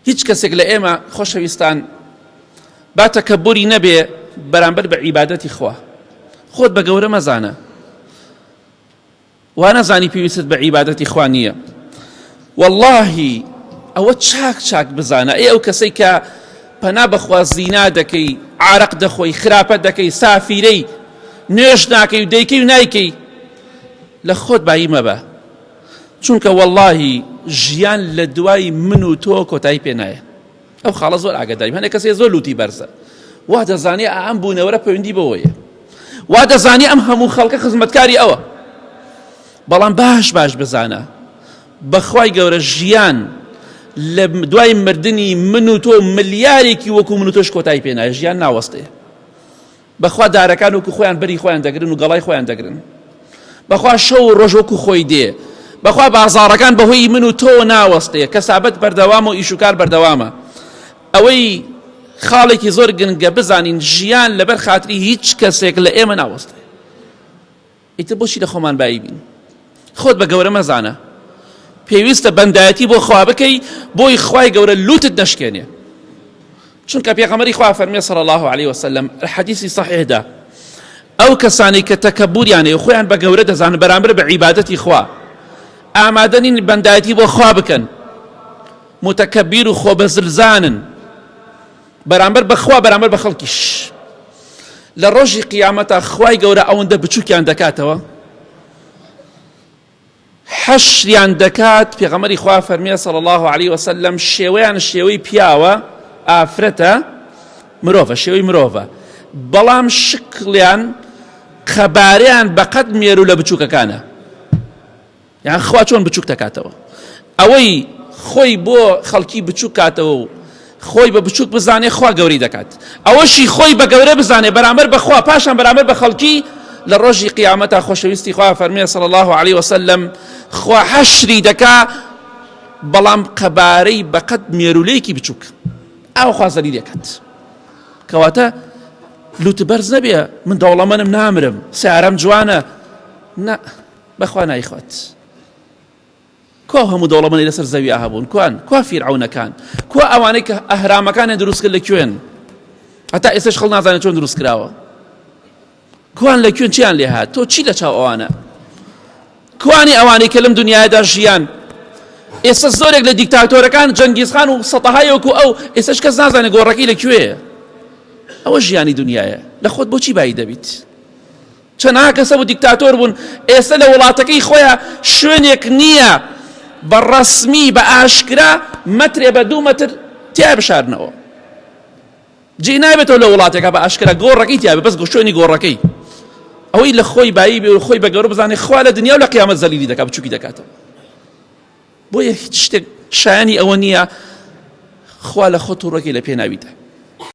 هیچ کەسێک لە ئێمە خۆشەویستان با تەکەبوری نەبێ بەرامبەر بە عیبادەتی خوا. خۆت بە گەورە مەزانە. وا نەزانی پێویستت بە عیبادەتی خوا نییە. واللهی ئەوە چاک چاک بزانە ئەی ئەو کەسەی کە پەنا بەخوا زینا دەکەی عارەق دەخۆی خراپە دەکەی سافیرەی نوێژ ناکەی و دەیکەی و نایکەی لە خۆت بایی مەبە چونکە وەڵاهی ژیان لە دوای من و تۆ کۆتایی پێ نایە ئەو خاڵە زۆر ئاگاداری هەندێک کەسێ زۆر لوتی بەرزە وا دەزانێ ئەم بوونەوەرە پەیوەندی بەوەیە وا دەزانێ ئەم هەموو خەڵکە خزمەتکاری ئەوە بەڵام باش باش بزانە بەخوای گەورە ژیان لە دوای مردنی من و تۆ ملیارێکی وەکو من و تۆش کۆتایی پێ نایە ژیان ناوەستێ بەخوا دارەکان وەکو خۆیان بەری خۆیان دەگرن و گەڵای خۆیان دەگرن بەخوا شەو و ڕۆژ وەکو خۆی دێ بەخوا بازاڕەکان بەهۆی من و تۆ ناوەستێ کەسابەت بەردەوامە و ئیشوکار بەردەوامە ئەوەی خاڵێکی زۆر گرنگە بزانین ژیان لەبەر خاتری هیچ کەسێک لە ئێمە ناوەستێ ئیتر بۆچی لە خۆمان بایی بین؟ خۆت بە گەورە مەزانە. پێویستە بەندایەتی بۆ خوا بکەی بۆی خوای گەورە لوتت نەشکێنێ. چونکە پێغەمبەری خوا فەرمی صلی الله علیه وسلم حدیثی صحیحدا ئەو کەسانەی کە تەکەبوریان هەیە خۆیان بە گەورە دەزانن بەرامبەر بە عیبادەتی خوا ئامادە نین بەندایەتی بۆ خوا بکەن متەکەبیر و خۆ بەزلزانن بەرامبەر بە خوا بەرامبەر بە خەڵکیش لە ڕۆژی قیامەتا خوای گەورە ئەوەندە بچووکیان دەکاتەوە حەشریان دەکات پێغەمبەری خوا فەرمیە صلی الله علیه وسلم شێوەیان شێوەی پیاوە ئافرەتە مرۆڤە شێوەی مرۆڤە بەڵام شکڵیان قەبارەیان بەقەد مێرو لە بچووکەکانە یان خوا چۆن بچوک دەکاتەوە ئەوەی خۆی بۆ خەڵکی بچوک کاتەوە و خۆی بە بچوک بزانێ خوا گەوری دەکات ئەوەشی خۆی بە گەورە بزانێ بەرامبەر بەخوا پاشان بەرامبەر بە خەڵکی لە ڕۆژی قیامەتا خۆشەویستی خوا فەرمیێ صلی الله علیه وسلم خوا حەشری دەکا بەڵام قەبارەی بەقەد مێرولەیەکی بچوک ئاو خوا زەلیل دەکات کەواتە لوت بەرز نەبێ من دەوڵەمەنم نامرم سیارەم جوانە نا بەخوا نایخوات کوا هەموو دەوڵەمەنی لەسەر زەویا هەبوون کوان کوا فیرعەونەکان کوا ئەوانەی کە ئەهرامەکانیان دروست کرد لە کوێن هەتا ئێستاش خەڵک نازانێت چۆن دروست کراوە کوان لە کوێن چیان لێ هات تۆ چی لە چاو ئەوانە کوانی ئەوانەی کە لەم دنیادا ژیان ئێستا زۆرێک لە دیکتاتۆرەکان جەنگیزخان و سەتەهای وەکو ئەو ئێستاش کەس نازانێت گۆڕەکەی لە کوێیە ئەوە ژیانی دنیاە لە خۆت بۆچی بایی دەبیت چەنەها کەس هەبوو دیکتاتۆر بوون ئێستا لە وڵاتەکەی خۆیان شوێنێک نییە بە ڕەسمی بە ئاشکرا مەترێ بە دوو مەتر تیا بشارنەوە جێ نابێتەوە لە وڵاتێکە بە ئاشکرا گۆڕەکەی تیا بەس شوێنی گۆڕەکەی ئەوەی لە خۆی بایی بێ و خۆی بە گەورە بزانێ خوا لە دنیا و لە قیامەت زەلیلی دەکات بچووکی دەکاتەوە بۆیە هیچ شتێک شایانی ئەوە نییە خوا لە خۆ تووڕەکەی لە پێناویدا.